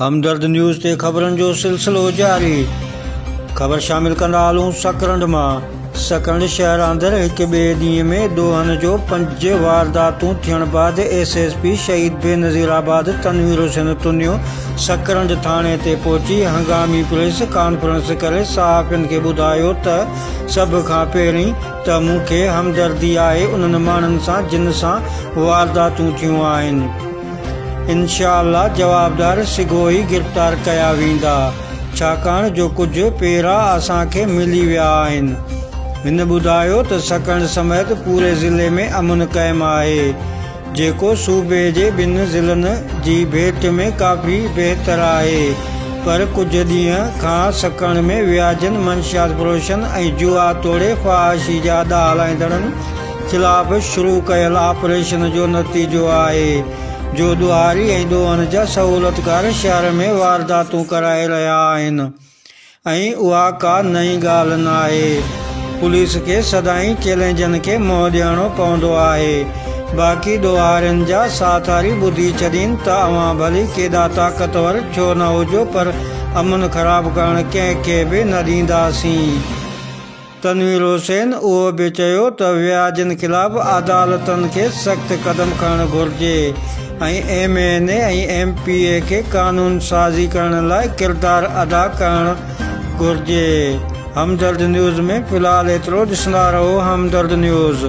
همدرد news تي خبرن جو سلسلو جاري، خبر شامل ڪندا هلون سڪرنڊ مان سڪرنڊ شهر اندر هڪ ٻئي ڏينهن ۾ ڏوهن جو پنج وارداتون ٿيڻ بعد ايس ايس پي شهيد بينظير آباد تنوير حسين تنيو سڪرنڊ ٿاڻي تي پهچي هنگامي پريس ڪانفرنس ڪري صحافين کي ٻڌايو ته سڀ کان پهرين ته مون کي همدردي آهي انهن ماڻهن سان جن سان وارداتون ٿيون آهن. انشاء الله جوابدار سگهو ئي گرفتار ڪيا ويندا ڇاڪاڻ جو ڪجهه پيرا اسان کي ملي ويا آهن. هن ٻڌايو ته سڪرنڊ سميت پوري ضلعي ۾ امن قائم آهي جيڪو صوبي جي ٻن ضلعن جي ڀيٽ ۾ ڪافي بهتر آهي پر ڪجهه ڏينهن کان سڪرنڊ ۾ وياجن منشيات فروشن ۽ جوا توڙي فحاشي جا اڏا هلائيندڙن خلاف شروع ڪيل آپريشن جو نتيجو آهي جو ڏوهاري ۽ ڏوهن جا سهولتڪار شهر ۾ وارداتون ڪرائي رهيا آهن ۽ اها ڪا نئين ڳالهه ناهي. پوليس کي سدائين چئلينجن کي منهن ڏيڻو پوندو آهي. باقي ڏوهارين جا ساٿاري ٻڌي ڇڏين ته اوهان ڀلي ڪيڏا طاقتور ڇو نه هجو پر امن خراب ڪرڻ ڪنهن کي به نه ڏينداسين. تنوير حسين اهو به چيو ته وياجين خلاف عدالتن کي سخت قدم کڻڻ گهرجي ۽ M N A ۽ M P A کي قانون سازي ڪرڻ لاء ڪردار ادا ڪرڻ گهرجي. همدرد نيوز ۾ في الحال ايترو ڏسندا رهو همدرد نيوز.